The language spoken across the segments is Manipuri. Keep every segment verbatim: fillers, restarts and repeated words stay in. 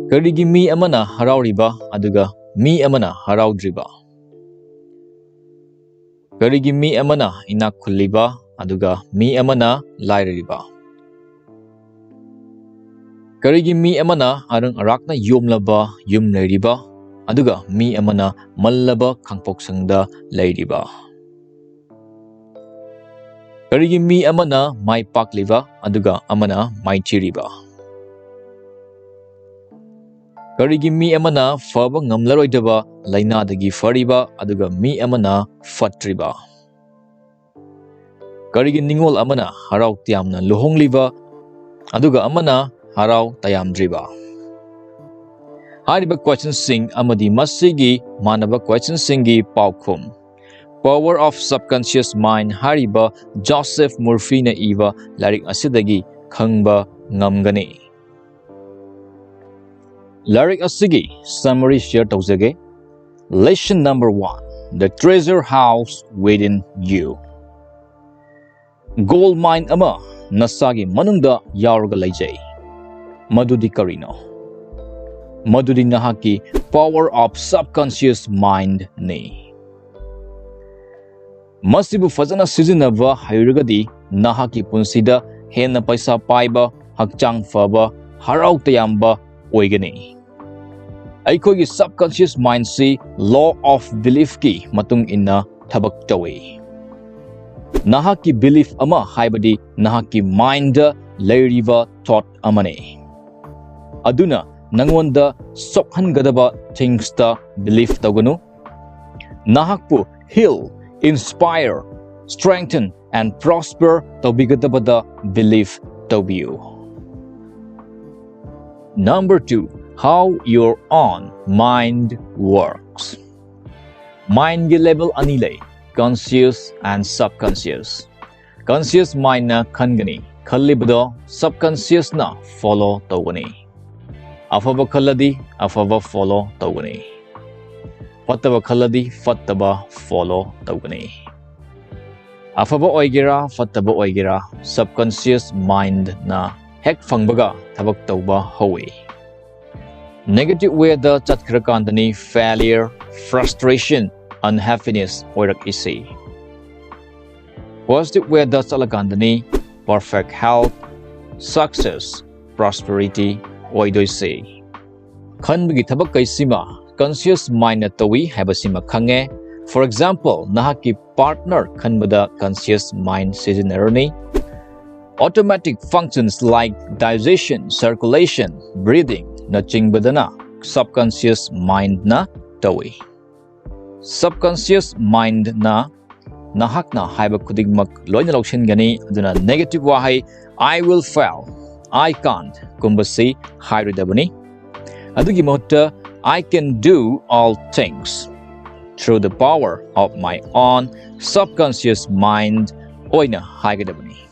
ꯀꯔꯤꯒꯤ ꯃꯤ ꯑꯃꯅ ꯍꯔꯥꯎꯔꯤꯕ ꯑꯗꯨꯒ ꯃꯤ ꯑꯃꯅ ꯍꯔꯥꯎꯗ꯭ꯔꯤꯕ? ꯀꯔꯤꯒꯤ ꯃꯤ ꯑꯃꯅ ꯏꯅꯥꯛ ꯈꯨꯜꯂꯤꯕ ꯑꯗꯨꯒ ꯃꯤ ꯑꯃꯅ ꯂꯥꯏꯔꯔꯤꯕ? ꯀꯔꯤꯒꯤ ꯃꯤ ꯑꯃꯅ ꯑꯔꯪ ꯑꯔꯥꯛꯅ ꯌꯣꯝꯂꯕ ꯌꯨꯝ ꯂꯩꯔꯤꯕ ꯑꯗꯨꯒ ꯃꯤ ꯑꯃꯅ ꯃꯜꯂꯕ ꯈꯥꯡꯄꯣꯛꯁꯪꯗ ꯂꯩꯔꯤꯕ? ꯀꯔꯤꯒꯤ ꯃꯤ ꯑꯃꯅ ꯃꯥꯏ ꯄꯥꯛꯂꯤꯕ ꯑꯗꯨꯒ ꯑꯃꯅ ꯃꯥꯏꯊꯤꯔꯤꯕ? ꯀꯔꯤꯒꯤ ꯃꯤ ꯑꯃꯅ ꯐꯕ ꯉꯝꯂꯔꯣꯏꯗꯕ ꯂꯥꯏꯅꯥꯗꯒꯤ ꯐꯔꯤꯕ ꯑꯗꯨꯒ ꯃꯤ ꯑꯃꯅ ꯐꯠꯇ꯭ꯔꯤꯕ? ꯀꯔꯤꯒꯤ ꯅꯤꯡꯉꯣꯜ ꯑꯃꯅ ꯍꯔꯥꯎ ꯇꯌꯥꯝꯅ ꯂꯨꯍꯣꯡꯂꯤꯕ ꯑꯗꯨꯒ ꯑꯃꯅ ꯍꯔꯥꯎ ꯇꯌꯥꯝꯗ꯭ꯔꯤꯕ? ꯍꯥꯏꯔꯤꯕ questionꯁꯤꯡ ꯑꯃꯗꯤ ꯃꯁꯤꯒꯤ ꯃꯥꯟꯅꯕ questionꯁꯤꯡꯒꯤ ꯄꯥꯎꯈꯨꯝ Power of Subconscious Mind ꯍꯥꯏꯔꯤꯕ ꯖꯣꯁꯦꯐ ꯃꯨꯔꯐꯤꯅ ꯏꯕ ꯂꯥꯏꯔꯤꯛ ꯑꯁꯤꯗꯒꯤ ꯈꯪꯕ ꯉꯝꯒꯅꯤ꯫ ꯂꯥꯏꯔꯤꯛ ꯑꯁꯤꯒꯤ summary share ꯇꯧꯖꯒꯦ꯫ Lesson number one, The Treasure House Within You. Gold mine ꯑꯃ ꯅꯁꯥꯒꯤ ꯃꯅꯨꯡꯗ ꯌꯥꯎꯔꯒ ꯂꯩꯖꯩ꯫ ꯃꯗꯨꯗꯤ ꯀꯔꯤꯅꯣ? ꯃꯗꯨꯗꯤ ꯅꯍꯥꯛꯀꯤ power of subconscious mindꯅꯤ꯫ ꯃꯁꯤꯕꯨ ꯐꯖꯅ ꯁꯤꯖꯤꯟꯅꯕ ꯍꯩꯔꯒꯗꯤ ꯅꯍꯥꯛꯀꯤ ꯄꯨꯟꯁꯤꯗ ꯍꯦꯟꯅ ꯄꯩꯁꯥ ꯄꯥꯏꯕ, ꯍꯛꯆꯥꯡ ꯐꯕ, ꯍꯔꯥꯎ ꯇꯌꯥꯝꯕ ꯑꯣꯏꯒꯅꯤ꯫ ꯑꯩꯈꯣꯏꯒꯤ subconscious mindꯁꯤ law of beliefꯀꯤ ꯃꯇꯨꯡ ꯏꯟꯅ ꯊꯕꯛ ꯇꯧꯏ꯫ ꯅꯍꯥꯛꯀꯤ belief ꯑꯃ, ꯍꯥꯏꯕꯗꯤ ꯅꯍꯥꯛꯀꯤ mindꯗ ꯂꯩꯔꯤꯕ thought ꯑꯃꯅꯤ꯫ ꯑꯗꯨꯅ ꯅꯉꯣꯟꯗ ꯁꯣꯛꯍꯟꯒꯗꯕ thingsꯇ believe ꯇꯧꯒꯅꯨ꯫ ꯅꯍꯥꯛꯄꯨ heal, inspire, strengthen and prosper ꯇꯧꯕꯤꯒꯗꯕꯗ believe ꯇꯧꯕꯤꯌꯨ꯫ Number two, how your own mind works. Mindꯒꯤ level ꯑꯅꯤ ꯂꯩ, conscious and subconscious꯫ Conscious mindꯅ ꯈꯟꯒꯅꯤ, ꯈꯜꯂꯤꯕꯗꯣ subconsciousꯅ follow ꯇꯧꯒꯅꯤ꯫ ꯑꯐꯕ ꯈꯜꯂꯗꯤ ꯑꯐꯕ follow ꯇꯧꯒꯅꯤ, ꯐꯠꯇꯕ ꯈꯜꯂꯗꯤ ꯐꯠꯇꯕ follow ꯇꯧꯒꯅꯤ꯫ ꯑꯐꯕ ꯑꯣꯏꯒꯦꯔꯥ ꯐꯠꯇꯕ ꯑꯣꯏꯒꯦꯔꯥ, subconscious mindꯅ ꯍꯦꯛ ꯐꯪꯕꯒ ꯊꯕꯛ ꯇꯧꯕ ꯍꯧꯏ꯫ Negative way ꯗ ꯆꯠꯈ꯭ꯔꯀꯥꯟꯗꯅꯤ failure, frustration, unhappiness ꯑꯣꯏꯔꯛꯏꯁꯤ꯫ Positive way ꯗ ꯆꯠꯂꯀꯥꯟꯗꯅꯤ perfect health, success, prosperity ꯑꯣꯏꯗꯣꯏꯁꯤ꯫ ꯈꯟꯕꯒꯤ ꯊꯕꯛ ꯀꯩꯁꯤꯃ conscious mind ꯅ ꯇꯧꯏ ꯍꯥꯏꯕꯁꯤꯃ ꯈꯪꯉꯦ꯫ For example, ꯅꯍꯥꯛꯀꯤ partner ꯈꯟꯕꯗ conscious mind ꯁꯤꯖꯤꯟꯅꯔꯅꯤ꯫ Automatic functions like digestion, circulation, breathing ꯅꯆꯤꯡꯕꯗꯅ subconscious mind ꯅ ꯇꯧꯏ꯫ Subconscious mind ꯅ ꯅꯍꯥꯛꯅ ꯍꯥꯏꯕ ꯈꯨꯗꯤꯡꯃꯛ ꯂꯣꯏꯅ ꯂꯧꯁꯤꯟꯒꯅꯤ꯫ ꯑꯗꯨꯅ negative ꯋꯥꯍꯩ "I will fail", "I can't" ꯀꯨꯝꯕꯁꯤ ꯍꯥꯏꯔꯣꯏꯗꯕꯅꯤ꯫ ꯑꯗꯨꯒꯤ ꯃꯍꯨꯠꯇ "I can do all things through the power of my own subconscious mind" ꯑꯣꯏꯅ ꯍꯥꯏꯒꯗꯕꯅꯤ꯫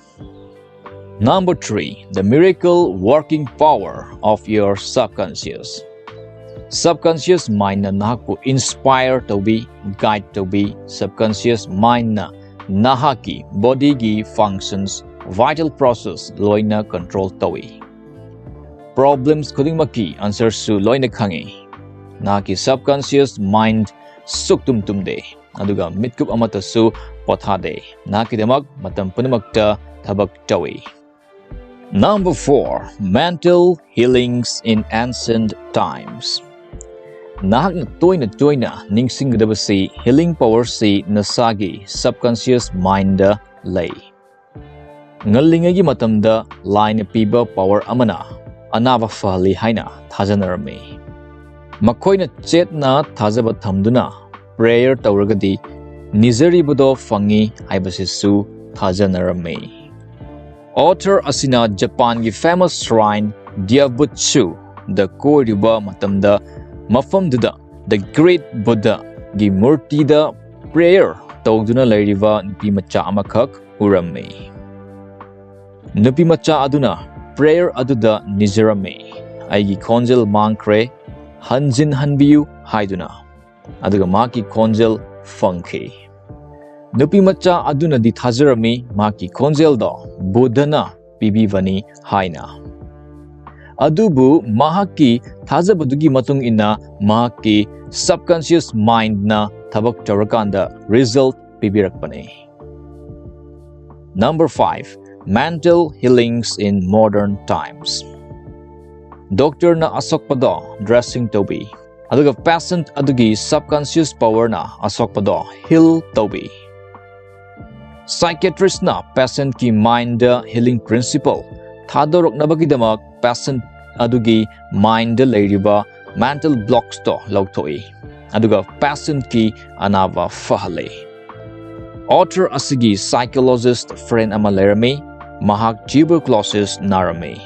Number three, the miracle working power of your subconscious. Subconscious mind ꯅ ꯅꯍꯥꯛꯄꯨ inspire ꯇꯧꯕꯤ, guide ꯇꯧꯕꯤ꯫ Subconscious mind ꯅ ꯅꯍꯥꯛꯀꯤ body ꯒꯤ functions, vital process ꯂꯣꯏꯅ control ꯇꯧꯏ꯫ Problems ꯈꯨꯗꯤꯡꯃꯛꯀꯤ answer ꯁꯨ ꯂꯣꯏꯅ ꯈꯪꯏ꯫ ꯅꯍꯥꯛꯀꯤ subconscious mind ꯁꯨꯛꯇꯨꯝ ꯇꯨꯝꯗꯦ, ꯑꯗꯨꯒ ꯃꯤꯠꯀꯨꯞ ꯑꯃꯠꯇꯁꯨ ꯄꯣꯊꯥꯗꯦ꯫ ꯅꯍꯥꯛꯀꯤꯗꯃꯛ ꯃꯇꯝ ꯄꯨꯝꯅꯃꯛꯇ ꯊꯕꯛ ꯇꯧꯏ꯫ Number four, mental healings in ancient times. ꯅꯍꯥꯛꯅ ꯇꯣꯏꯅ ꯇꯣꯏꯅ ꯅꯤꯡꯁꯤꯡꯒꯗꯕꯁꯤ healing power ꯁꯤ ꯅꯁꯥꯒꯤ subconscious mind ꯗ ꯂꯩ꯫ ꯉꯜꯂꯤꯉꯩꯒꯤ ꯃꯇꯝꯗ ꯂꯥꯏꯅ ꯄꯤꯕ power ꯑꯃꯅ ꯑꯅꯥꯕ ꯐꯍꯜꯂꯤ ꯍꯥꯏꯅ ꯊꯥꯖꯅꯔꯝꯃꯤ꯫ ꯃꯈꯣꯏꯅ ꯆꯦꯠꯅ ꯊꯥꯖꯕ ꯊꯝꯗꯨꯅ prayer ꯇꯧꯔꯒꯗꯤ ꯅꯤꯖꯔꯤꯕꯗꯣ ꯐꯪꯉꯤ ꯍꯥꯏꯕꯁꯤꯁꯨ ꯊꯥꯖꯅꯔꯝꯃꯤ꯫ Author ꯑꯁꯤꯅ ꯖꯄꯥꯟꯒꯤ famous shrine Daibutsu ꯗ ꯀꯣꯏꯔꯨꯕ ꯃꯇꯝꯗ ꯃꯐꯝꯗꯨꯗ the great Buddha ꯒꯤ ꯃꯨꯔꯇꯤꯗ prayer ꯇꯧꯗꯨꯅ ꯂꯩꯔꯤꯕ ꯅꯨꯄꯤ ꯃꯆꯥ ꯑꯃꯈꯛ ꯎꯔꯝꯃꯤ꯫ ꯅꯨꯄꯤ ꯃꯆꯥ ꯑꯗꯨꯅ prayer ꯑꯗꯨꯗ ꯅꯤꯖꯔꯝꯃꯤ, "ꯑꯩꯒꯤ ꯈꯣꯟꯖꯦꯜ ꯃꯥꯡꯈ꯭ꯔꯦ, ꯍꯟꯖꯤꯟ ꯍꯟꯕꯤꯌꯨ" ꯍꯥꯏꯗꯨꯅ꯫ ꯑꯗꯨꯒ ꯃꯍꯥꯛꯀꯤ ꯈꯣꯟꯖꯦꯜ ꯐꯪꯈꯤ꯫ ꯅꯨꯄꯤ ꯃꯆꯥ ꯑꯗꯨꯅꯗꯤ ꯊꯥꯖꯔꯝꯃꯤ ꯃꯍꯥꯛꯀꯤ ꯈꯣꯟꯖꯦꯜꯗꯣ ꯕꯨꯙꯅ ꯄꯤꯕꯤꯕꯅꯤ ꯍꯥꯏꯅ꯫ ꯑꯗꯨꯕꯨ ꯃꯍꯥꯛꯀꯤ ꯊꯥꯖꯕꯗꯨꯒꯤ ꯃꯇꯨꯡ ꯏꯟꯅ ꯃꯍꯥꯛꯀꯤ subconscious mindꯅ ꯊꯕꯛ ꯇꯧꯔꯀꯥꯟꯗ result ꯄꯤꯕꯤꯔꯛꯄꯅꯤ꯫ Number five, mental healings in modern times. Doctorꯅ ꯑꯁꯣꯛꯄꯗꯣ dressing ꯇꯧꯕꯤ, ꯑꯗꯨꯒ patient ꯑꯗꯨꯒꯤ subconscious powerꯅ ꯑꯁꯣꯛꯄꯗꯣ heal ꯇꯧꯕꯤ꯫ Psychiatristꯅ patientꯀꯤ mindꯗ healing principle ꯊꯥꯗꯣꯔꯛꯅꯕꯒꯤꯗꯃꯛ patient ꯑꯗꯨꯒꯤ mindꯗ ꯂꯩꯔꯤꯕ mental blocksꯇꯣ ꯂꯧꯊꯣꯛꯏ, ꯑꯗꯨꯒ patientꯀꯤ ꯑꯅꯥꯕ ꯐꯍꯜꯂꯤ꯫ Author ꯑꯁꯤꯒꯤ psychologist friend ꯑꯃ ꯂꯩꯔꯝꯃꯤ꯫ ꯃꯍꯥꯛ tuberculosis ꯅꯥꯔꯝꯃꯤ꯫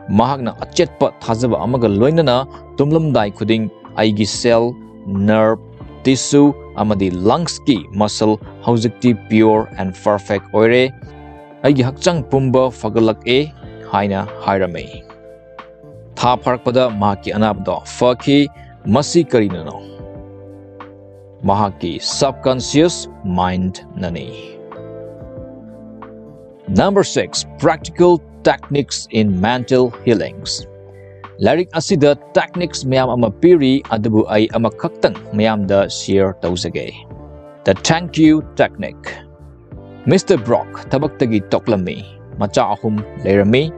ꯃꯍꯥꯛꯅ ꯑꯆꯦꯠꯄ ꯊꯥꯖꯕ ꯑꯃꯒ ꯂꯣꯏꯅꯅ ꯇꯨꯝꯂꯝꯗꯥꯏ ꯈꯨꯗꯤꯡ "ꯑꯩꯒꯤ cell, nerve, tissue ꯑꯃꯗꯤ lungsꯀꯤ muscle ꯍꯧꯖꯤꯛꯇꯤ pure and perfect ꯑꯣꯏꯔꯦ꯫ ꯑꯩꯒꯤ ꯍꯛꯆꯥꯡ ꯄꯨꯝꯕ ꯐꯒꯠꯂꯛꯑꯦ" ꯍꯥꯏꯅ ꯍꯥꯏꯔꯝꯃꯤ꯫ ꯊꯥ ꯐꯥꯔꯛꯄꯗ ꯃꯍꯥꯛꯀꯤ ꯑꯅꯥꯕꯗꯣ ꯐꯈꯤ꯫ ꯃꯁꯤ ꯀꯔꯤꯅꯅꯣ? ꯃꯍꯥꯛꯀꯤ subconscious mindꯅꯅꯤ꯫ Number six, practical techniques in mental healings. ꯂꯥꯏꯔꯤꯛ ꯑꯁꯤꯗ techniques ꯃꯌꯥꯝ ꯑꯃ ꯄꯤꯔꯤ, ꯑꯗꯨꯕꯨ ꯑꯩ ꯑꯃꯈꯛꯇꯪ ꯃꯌꯥꯝꯗ share ꯇꯧꯖꯒꯦ꯫ The thank you technique. Mister Brock ꯊꯕꯛꯇꯒꯤ ꯇꯣꯛꯂꯝꯃꯤ꯫ ꯃꯆꯥ ꯑꯍꯨꯝ ꯂꯩꯔꯝꯃꯤ꯫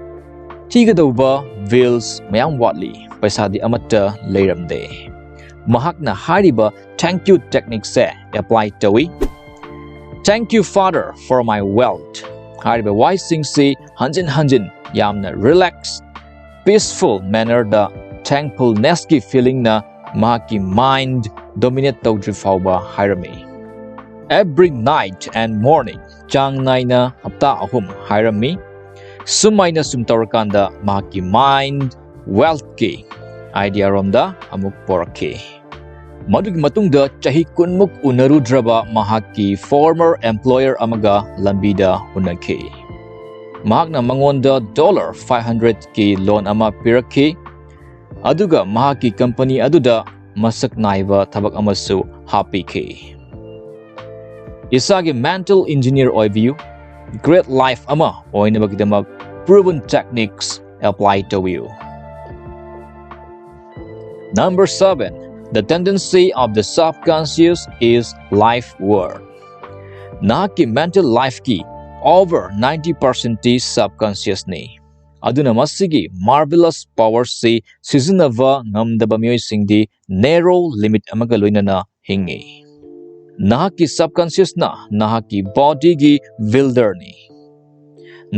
ꯊꯤꯒꯗꯧꯕ bills ꯃꯌꯥꯝ ꯋꯥꯠꯂꯤ꯫ ꯄꯩꯁꯥꯗꯤ ꯑꯃꯠꯇ ꯂꯩꯔꯝꯗꯦ꯫ ꯃꯍꯥꯛꯅ ꯍꯥꯏꯔꯤꯕ thank you techniqueꯁꯦ apply ꯇꯧꯏ꯫ "Thank you, Father, for my wealth." ꯍꯥꯏꯔꯤꯕ ꯋꯥꯍꯩꯁꯤꯡꯁꯤ ꯍꯟꯖꯤꯟ ꯍꯟꯖꯤꯟ ꯌꯥꯝꯅ relax, peaceful mannerꯗ thankfulnessꯀꯤ feelingꯅ ꯃꯍꯥꯛꯀꯤ mind dominate ꯇꯧꯗ꯭ꯔꯤ ꯐꯥꯎꯕ ꯍꯥꯏꯔꯝꯃꯤ꯫ Every night and morning, ꯆꯥꯡ ꯅꯥꯏꯅ ꯍꯞꯇꯥ ꯑꯍꯨꯝ ꯍꯥꯏꯔꯝꯃꯤ꯫ ꯁꯨꯃꯥꯏꯅ ꯁꯨꯝ ꯇꯧꯔꯀꯥꯟꯗ ꯃꯍꯥꯛꯀꯤ mind wealthꯀꯤ idea ꯔꯣꯝꯗ ꯑꯃꯨꯛ ꯄꯣꯔꯛꯈꯤ꯫ ꯃꯗꯨꯒꯤ ꯃꯇꯨꯡꯗ ꯆꯍꯤ ꯀꯨꯟꯃꯨꯛ ꯎꯅꯔꯨꯗ꯭ꯔꯕ ꯃꯍꯥꯛꯀꯤ former employer ꯑꯃꯒ ꯂꯝꯕꯤꯗ ꯎꯅꯈꯤ꯫ ꯃꯍꯥꯛꯅ ꯃꯉꯣꯟꯗ dollar five hundredꯀꯤ loan ꯑꯃ ꯄꯤꯔꯛꯈꯤ, ꯑꯗꯨꯒ ꯃꯍꯥꯛꯀꯤ company ꯑꯗꯨꯗ ꯃꯁꯛ ꯅꯥꯏꯕ ꯊꯕꯛ ꯑꯃꯁꯨ ꯍꯥꯞꯄꯤꯈꯤ꯫ ꯏꯁꯥꯒꯤ mental engineer ꯑꯣꯏꯕꯤꯌꯨ꯫ Great life ꯑꯃ ꯑꯣꯏꯅꯕꯒꯤꯗꯃꯛ proven techniques apply ꯇꯧꯕꯤꯌꯨ꯫ Number seven, the tendency of the subconscious is life work. ꯅꯍꯥꯛꯀꯤ mental lifeꯀꯤ over ninety percentꯇꯤ subconsciousꯅꯤ꯫ ꯑꯗꯨꯅ ꯃꯁꯤꯒꯤ marvelous powerꯁꯤ ꯁꯤꯖꯤꯟꯅꯕ ꯉꯝꯗꯕ ꯃꯤꯑꯣꯏꯁꯤꯡꯗꯤ narrow limit ꯑꯃꯒ ꯂꯣꯏꯅꯅ ꯍꯤꯡꯏ꯫ ꯅꯍꯥꯛꯀꯤ subconsciousꯅ ꯅꯍꯥꯛꯀꯤ bodyꯒꯤ wielderꯅꯤ꯫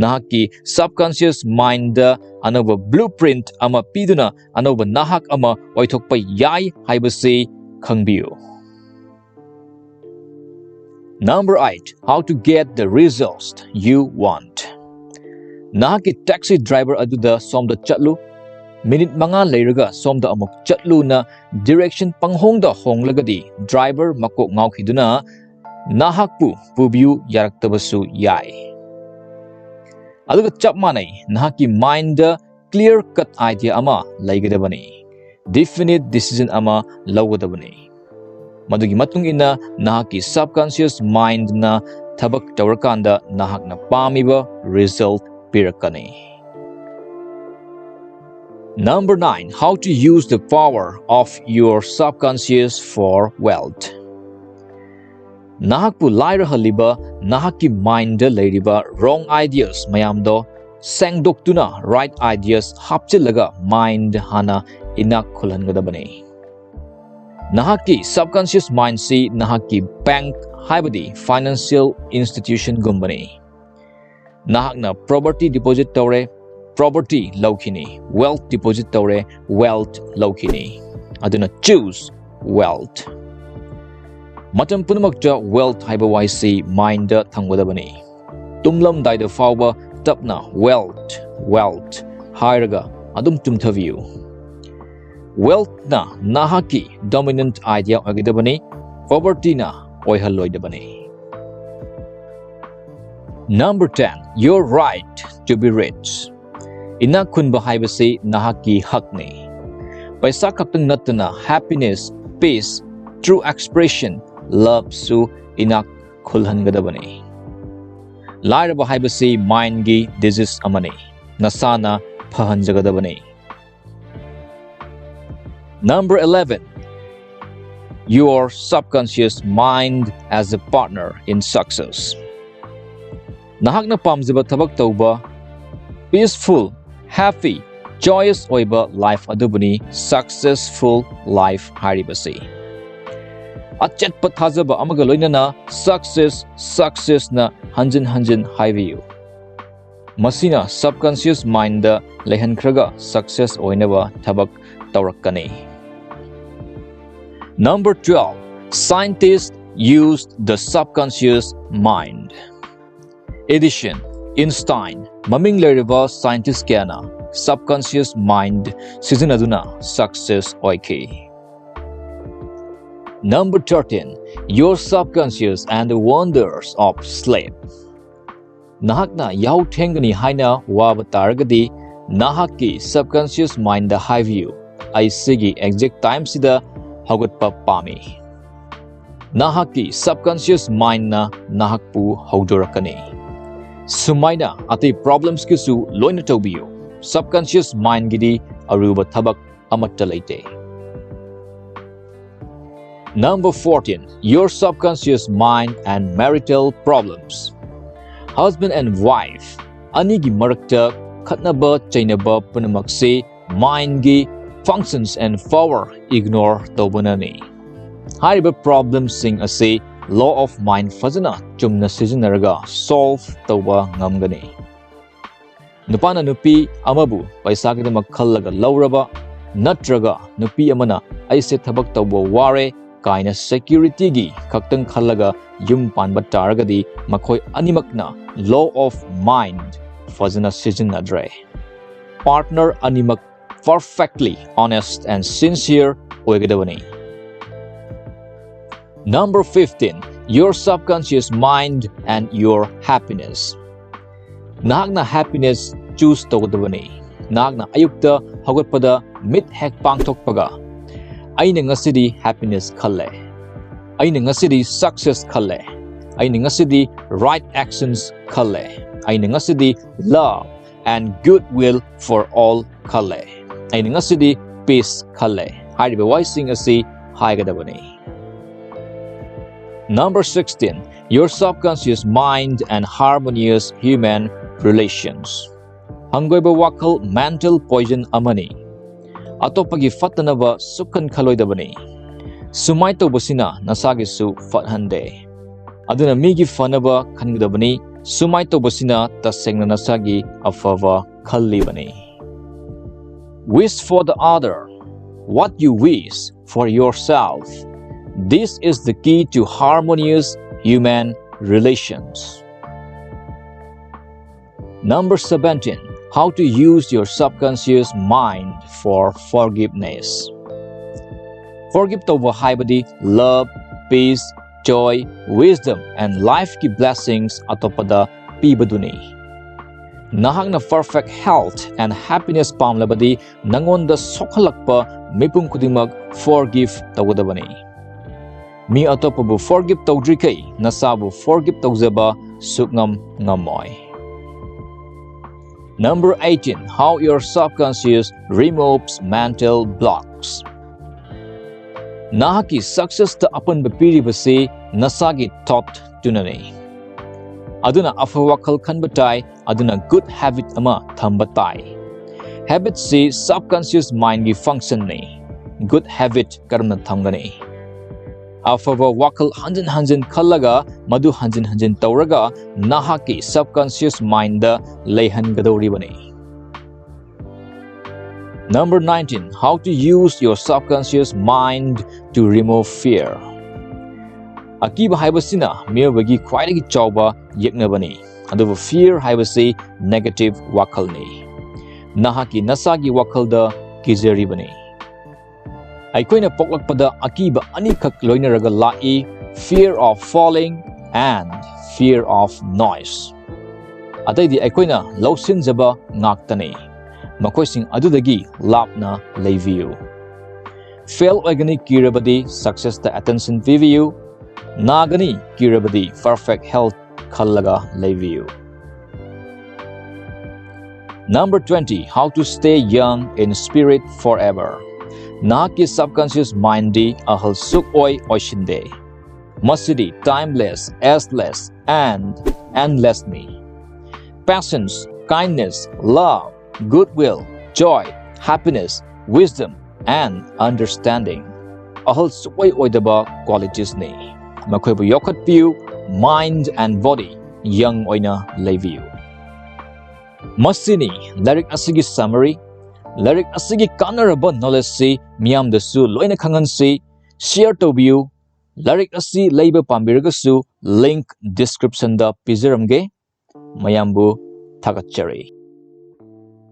ꯅꯍꯥꯛꯀꯤ subconscious mindꯗ ꯑꯅꯧꯕ blueprint ꯑꯃ ꯄꯤꯗꯨꯅ ꯑꯅꯧꯕ ꯅꯍꯥꯛ ꯑꯃ ꯑꯣꯏꯊꯣꯛꯄ ꯌꯥꯏ ꯍꯥꯏꯕꯁꯤ ꯈꯪꯕꯤꯌꯨ꯫ Number eight, how to get the results you want. ꯅꯍꯥꯛꯀꯤ taxi driver ꯑꯗꯨꯗ "ꯁꯣꯝꯗ ꯆꯠꯂꯨ, ꯃꯤꯅꯤꯠ ꯃꯉꯥ ꯂꯩꯔꯒ ꯁꯣꯝꯗ ꯑꯃꯨꯛ ꯆꯠꯂꯨꯅ" direction ꯄꯪꯍꯣꯡꯗ ꯍꯣꯡꯂꯒꯗꯤ driver ꯃꯀꯣꯛ ꯉꯥꯎꯈꯤꯗꯨꯅ ꯅꯍꯥꯛꯄꯨ ꯄꯨꯕꯤꯌꯨ ꯌꯥꯔꯛꯇꯕꯁꯨ ꯌꯥꯏ꯫ ꯑꯗꯨꯒ ꯆꯞ ꯃꯥꯟꯅꯩ, ꯅꯍꯥꯛꯀꯤ mindꯗ clear cut idea ꯑꯃ ꯂꯩꯒꯗꯕꯅꯤ꯫ Definite decision ꯑꯃ ꯂꯧꯒꯗꯕꯅꯤ꯫ ꯃꯗꯨꯒꯤ ꯃꯇꯨꯡ ꯏꯟꯅ ꯅꯍꯥꯛꯀꯤ subconscious mindꯅ ꯊꯕꯛ ꯇꯧꯔꯀꯥꯟꯗ ꯅꯍꯥꯛꯅ ꯄꯥꯝꯃꯤꯕ result ꯄꯤꯔꯛꯀꯅꯤ꯫ Number nine, how to use the power of your subconscious for wealth. ꯅꯍꯥꯛꯄꯨ ꯂꯥꯏꯔꯍꯜꯂꯤꯕ ꯅꯍꯥꯛꯀꯤ mindꯗ ꯂꯩꯔꯤꯕ wrong ideas ꯃꯌꯥꯝꯗꯣ ꯁꯦꯡꯗꯣꯛꯇꯨꯅ right ideas ꯍꯥꯞꯆꯤꯜꯂꯒ mind ꯍꯥꯟꯅ ꯏꯅꯥꯛ ꯈꯨꯜꯍꯟꯒꯗꯕꯅꯤ꯫ ꯅꯍꯥꯛꯀꯤ subconscious mindꯁꯤ ꯅꯍꯥꯛꯀꯤ bank ꯍꯥꯏꯕꯗꯤ financial institutionꯒꯨꯝꯕꯅꯤ꯫ ꯅꯍꯥꯛꯅ property deposit ꯇꯧꯔꯦ, property ꯂꯧꯈꯤꯅꯤ꯫ Wealth deposit ꯇꯧꯔꯦ, wealth ꯂꯧꯈꯤꯅꯤ꯫ ꯑꯗꯨꯅ choose wealth꯫ ꯃꯇꯝ ꯄꯨꯝꯅꯃꯛꯇ wealth ꯍꯥꯏꯕ ꯋꯥꯍꯩꯁꯤ mindꯗ ꯊꯝꯒꯗꯕꯅꯤ꯫ ꯇꯨꯝꯂꯝꯗꯥꯏꯗ ꯐꯥꯎꯕ ꯇꯞꯅ "wealth, wealth" ꯍꯥꯏꯔꯒ ꯑꯗꯨꯝ ꯇꯨꯝꯊꯕꯤꯌꯨ꯫ Wealthꯅ ꯅꯍꯥꯛꯀꯤ dominant idea ꯑꯣꯏꯒꯗꯕꯅꯤ, povertyꯅ ꯑꯣꯏꯍꯜꯂꯣꯏꯗꯕꯅꯤ꯫ Number ten, your right to be rich. ꯏꯅꯥꯛ ꯈꯨꯟꯕ ꯍꯥꯏꯕꯁꯤ ꯅꯍꯥꯛꯀꯤ ꯍꯛꯅꯤ꯫ ꯄꯩꯁꯥ ꯈꯛꯇꯪ ꯅꯠꯇꯅ happiness, peace, true expression, loveꯁꯨ ꯏꯅꯥꯛ ꯈꯨꯜꯍꯟꯒꯗꯕꯅꯤ꯫ ꯂꯥꯏꯔꯕ ꯍꯥꯏꯕꯁꯤ mindꯒꯤ disease ꯑꯃꯅꯤ꯫ ꯅꯁꯥꯅ ꯐꯍꯟꯖꯒꯗꯕꯅꯤ꯫ Number eleven, your subconscious mind as a partner in success. ꯅꯍꯥꯛꯅ ꯄꯥꯝꯖꯕ ꯊꯕꯛ ꯇꯧꯕ, peaceful, happy, joyous ꯑꯣꯏꯕ life ꯑꯗꯨꯕꯨꯅꯤ successful life ꯍꯥꯏꯔꯤꯕꯁꯤ꯫ ꯑꯆꯦꯠꯄ ꯊꯥꯖꯕ ꯑꯃꯒ ꯂꯣꯏꯅꯅ success, successꯅ ꯍꯟꯖꯤꯟ ꯍꯟꯖꯤꯟ ꯍꯥꯏꯕꯤꯌꯨ꯫ ꯃꯁꯤꯅ subconscious mindꯗ ꯂꯩꯍꯟꯈ꯭ꯔꯒ success ꯑꯣꯏꯅꯕ ꯊꯕꯛ ꯇꯧꯔꯛꯀꯅꯤ꯫ Number twelve, scientists used the subconscious mind. Edison, Einstein, ꯃꯃꯤꯡ ꯂꯩꯔꯕ scientist ꯀꯌꯥꯅ subconscious mind ꯁꯤꯖꯤꯟꯅꯗꯨꯅ success ꯑꯣꯏꯈꯤ꯫ Number thirteen, your subconscious and the wonders of sleep. ꯅꯍꯥꯛꯅ ꯌꯥꯍꯧ ꯊꯦꯡꯒꯅꯤ ꯍꯥꯏꯅ ꯋꯥꯕ ꯇꯥꯔꯒꯗꯤ, ꯅꯍꯥꯛꯀꯤ subconscious mindꯗ ꯍꯥꯏꯕꯤꯌꯨ, "ꯑꯩ ꯁꯤꯒꯤ exact timeꯁꯤꯗ ꯍꯧꯒꯠꯄ ꯄꯥꯝꯃꯤ"꯫ ꯅꯍꯥꯛꯀꯤ subconscious mindꯅ ꯅꯍꯥꯛꯄꯨ ꯍꯧꯗꯣꯔꯛꯀꯅꯤ꯫ ꯁꯨꯃꯥꯏꯅ ꯑꯇꯩ problemsꯀꯤꯁꯨ ꯂꯣꯏꯅ ꯇꯧꯕꯤꯌꯨ꯫ Subconscious mindꯒꯤꯗꯤ ꯑꯔꯨꯕ ꯊꯕꯛ ꯑꯃꯠꯇ ꯂꯩꯇꯦ꯫ Number fourteen, your subconscious mind and marital problems. Husband and wife ꯑꯅꯤꯒꯤ ꯃꯔꯛꯇ ꯈꯠꯅꯕ ꯆꯩꯅꯕ ꯄꯨꯝꯅꯃꯛꯁꯤ mindꯒꯤ functions and power ignore ꯇꯧꯕꯅꯅꯤ꯫ ꯍꯥꯏꯔꯤꯕ problemꯁꯤꯡ ꯑꯁꯤ law of mind ꯐꯖꯅ ꯆꯨꯝꯅ ꯁꯤꯖꯤꯟꯅꯔꯒ solve ꯇꯧꯕ ꯉꯝꯒꯅꯤ꯫ ꯅꯨꯄꯥꯅ ꯅꯨꯄꯤ ꯑꯃꯕꯨ ꯄꯩꯁꯥꯒꯤꯗꯃꯛ ꯈꯜꯂꯒ ꯂꯧꯔꯕ, ꯅꯠꯇ꯭ꯔꯒ ꯅꯨꯄꯤ ꯑꯃꯅ "ꯑꯩꯁꯦ ꯊꯕꯛ ꯇꯧꯕ ꯋꯥꯔꯦ" ꯀꯥꯏꯅ securityꯒꯤ ꯈꯛꯇꯪ ꯈꯜꯂꯒ ꯌꯨꯝ ꯄꯥꯟꯕ ꯇꯥꯔꯒꯗꯤ, ꯃꯈꯣꯏ ꯑꯅꯤꯃꯛꯅ law of mind ꯐꯖꯅ ꯁꯤꯖꯤꯟꯅꯗ꯭ꯔꯦ꯫ Partner ꯑꯅꯤꯃꯛ perfectly honest and sincere ꯑꯣꯏꯒꯗꯕꯅꯤ꯫ Number fifteen, your subconscious mind and your happiness. ꯅꯍꯥꯛꯅ happiness choose ꯇꯧꯒꯗꯕꯅꯤ꯫ ꯅꯍꯥꯛꯅ ꯑꯌꯨꯛꯇ ꯍꯧꯒꯠꯄꯗ ꯃꯤꯠ ꯍꯦꯛ ꯄꯥꯡꯊꯣꯛꯄꯒ, "ꯑꯩꯅ ꯉꯁꯤꯗꯤ happiness ꯈꯜꯂꯦ, ꯑꯩꯅ ꯉꯁꯤꯗꯤ success ꯈꯜꯂꯦ, ꯑꯩꯅ ꯉꯁꯤꯗꯤ right actions ꯈꯜꯂꯦ, ꯑꯩꯅ ꯉꯁꯤꯗꯤ love and goodwill for all ꯈꯜꯂꯦ, ꯑꯩꯅ ꯉꯁꯤꯗꯤ peace ꯈꯜꯂꯦ꯫ ꯍꯥꯏꯔꯤꯕ ꯋꯥꯍꯩꯁꯤꯡ ꯑꯁꯤ ꯍꯥꯏꯒꯗꯕꯅꯤ꯫ Number sixteen, your subconscious mind and harmonious human relations. ꯍꯪꯒꯣꯏꯕ ꯋꯥꯈꯜ mental poison ꯑꯃꯅꯤ꯫ ꯑꯇꯣꯞꯄꯒꯤ ꯐꯠꯇꯅꯕ ꯁꯨꯛꯈꯟ ꯈꯜꯂꯣꯏꯗꯕꯅꯤ꯫ ꯁꯨꯃꯥꯏ ꯇꯧꯕꯁꯤꯅ ꯅꯁꯥꯒꯤꯁꯨ ꯐꯠꯍꯟꯗꯦ꯫ ꯑꯗꯨꯅ ꯃꯤꯒꯤ ꯐꯅꯕ ꯈꯟꯒꯗꯕꯅꯤ꯫ ꯁꯨꯃꯥꯏ ꯇꯧꯕꯁꯤꯅ ꯇꯁꯦꯡꯅ ꯅꯁꯥꯒꯤ ꯑꯐꯕ ꯈꯜꯂꯤꯕꯅꯤ꯫ Wish for the other what you wish for yourself. This is the key to harmonious human relations. Number seventeen, how to use your subconscious mind for forgiveness. Forgive ꯇꯧꯕ ꯍꯥꯏꯕꯗꯤ love, peace, joy, wisdom and lifeꯀꯤ blessings ꯑꯇꯣꯞꯄꯗ ꯄꯤꯕꯗꯨꯅꯤ꯫ ꯅꯍꯥꯛꯅ perfect health and happiness ꯄꯥꯝꯂꯕꯗꯤ ꯅꯉꯣꯟꯗ ꯁꯣꯛꯍꯜꯂꯛꯄ ꯃꯤꯄꯨꯝ ꯈꯨꯗꯤꯡꯃꯛ forgive ꯇꯧꯒꯗꯕꯅꯤ꯫ ꯃꯤ ꯑꯇꯣꯞꯄꯕꯨ forgive ꯇꯧꯗ꯭ꯔꯤꯈꯩ ꯅꯁꯥꯕꯨ forgive ꯇꯧꯖꯕ ꯁꯨꯛꯉꯝ ꯉꯝꯃꯣꯏ꯫ Number eighteen, how your subconscious removes mental blocks. ꯅꯍꯥꯛꯀꯤ successꯇ ꯑꯄꯟꯕ ꯄꯤꯔꯤꯕꯁꯤ ꯅꯁꯥꯒꯤ thoughtꯇꯨꯅꯅꯤ꯫ ꯑꯗꯨꯅ ꯑꯐꯕ ꯋꯥꯈꯜ ꯈꯟꯕ ꯇꯥꯏ, ꯑꯗꯨꯅ good habit ꯑꯃ ꯊꯝꯕ ꯇꯥꯏ꯫ Habitꯁꯤ subconscious mindꯒꯤ functionꯅꯤ꯫ Good habit ꯀꯔꯝꯅ ꯊꯝꯒꯅꯤ? ꯑꯐꯕ ꯋꯥꯈꯜ ꯍꯟꯖꯤꯟ ꯍꯟꯖꯤꯟ ꯈꯜꯂꯒ ꯃꯗꯨ ꯍꯟꯖꯤꯟ ꯍꯟꯖꯤꯟ ꯇꯧꯔꯒ ꯅꯍꯥꯛꯀꯤ subconscious mindꯗ ꯂꯩꯍꯟꯒꯗꯧꯔꯤꯕꯅꯤ꯫ Number nineteen, how to use your subconscious mind to remove fear. ꯑꯀꯤꯕ ꯍꯥꯏꯕꯁꯤꯅ ꯃꯤꯑꯣꯏꯕꯒꯤ ꯈ꯭ꯋꯥꯏꯗꯒꯤ ꯆꯥꯎꯕ ꯌꯦꯛꯅꯕꯅꯤ, ꯑꯗꯨꯕꯨ fear ꯍꯥꯏꯕꯁꯤ negative ꯋꯥꯈꯜꯅꯤ꯫ ꯅꯍꯥꯛꯀꯤ ꯅꯁꯥꯒꯤ ꯋꯥꯈꯜꯗ ꯀꯤꯖꯔꯤꯕꯅꯤ꯫ ꯑꯩꯈꯣꯏꯅ ꯄꯣꯛꯂꯛꯄꯗ ꯑꯀꯤꯕ ꯑꯅꯤꯈꯛ ꯂꯣꯏꯅꯔꯒ ꯂꯥꯛꯏ, fear of falling and fear of noise꯫ ꯑꯇꯩꯗꯤ ꯑꯩꯈꯣꯏꯅ ꯂꯧꯁꯤꯟꯖꯕ ꯉꯥꯛꯇꯅꯤ꯫ ꯃꯈꯣꯏꯁꯤꯡ ꯑꯗꯨꯗꯒꯤ ꯂꯥꯞꯅ ꯂꯩꯕꯤꯌꯨ꯫ Fail ꯑꯣꯏꯒꯅꯤ ꯀꯤꯔꯕꯗꯤ successꯇ attention ꯄꯤꯕꯤꯌꯨ꯫ ꯅꯥꯒꯅꯤ ꯀꯤꯔꯕꯗꯤ perfect health ꯈꯜꯂꯒ ꯂꯩꯕꯤꯌꯨ꯫ Number twenty, how to stay young in spirit forever. ꯅꯍꯥꯛꯀꯤ subconscious mindꯗꯤ ꯑꯍꯜ ꯁꯨꯛꯑꯣꯏ ꯑꯣꯏꯁꯤꯟꯗꯦ꯫ ꯃꯁꯤꯗꯤ timeless, ageless, and endlessꯅꯤ꯫ Patience, kindness, love, goodwill, joy, happiness, wisdom, and understanding ꯑꯍꯜ ꯁꯨꯛꯑꯣꯏ ꯑꯣꯏꯗꯕ qualitiesꯅꯤ꯫ ꯃꯈꯣꯏꯕꯨ ꯌꯣꯛꯈꯠꯄꯤꯌꯨ, mind and body young ꯑꯣꯏꯅ ꯂꯩꯕꯤꯌꯨ꯫ ꯃꯁꯤꯅꯤ ꯂꯥꯏꯔꯤꯛ ꯑꯁꯤꯒꯤ summary꯫ ꯂꯥꯏꯔꯤꯛ ꯑꯁꯤꯒꯤ ꯀꯥꯟꯅꯔꯕ knowledgeꯁꯤ ꯃꯤꯌꯥꯝꯗꯁꯨ ꯂꯣꯏꯅ ꯈꯪꯍꯟꯁꯤ, share ꯇꯧꯕꯤꯌꯨ꯫ ꯂꯥꯏꯔꯤꯛ ꯑꯁꯤ ꯂꯩꯕ ꯄꯥꯝꯕꯤꯔꯒꯁꯨ link descriptionꯗ ꯄꯤꯖꯔꯝꯒꯦ꯫ ꯃꯌꯥꯝꯕꯨ ꯊꯥꯒꯠꯆꯔꯤ꯫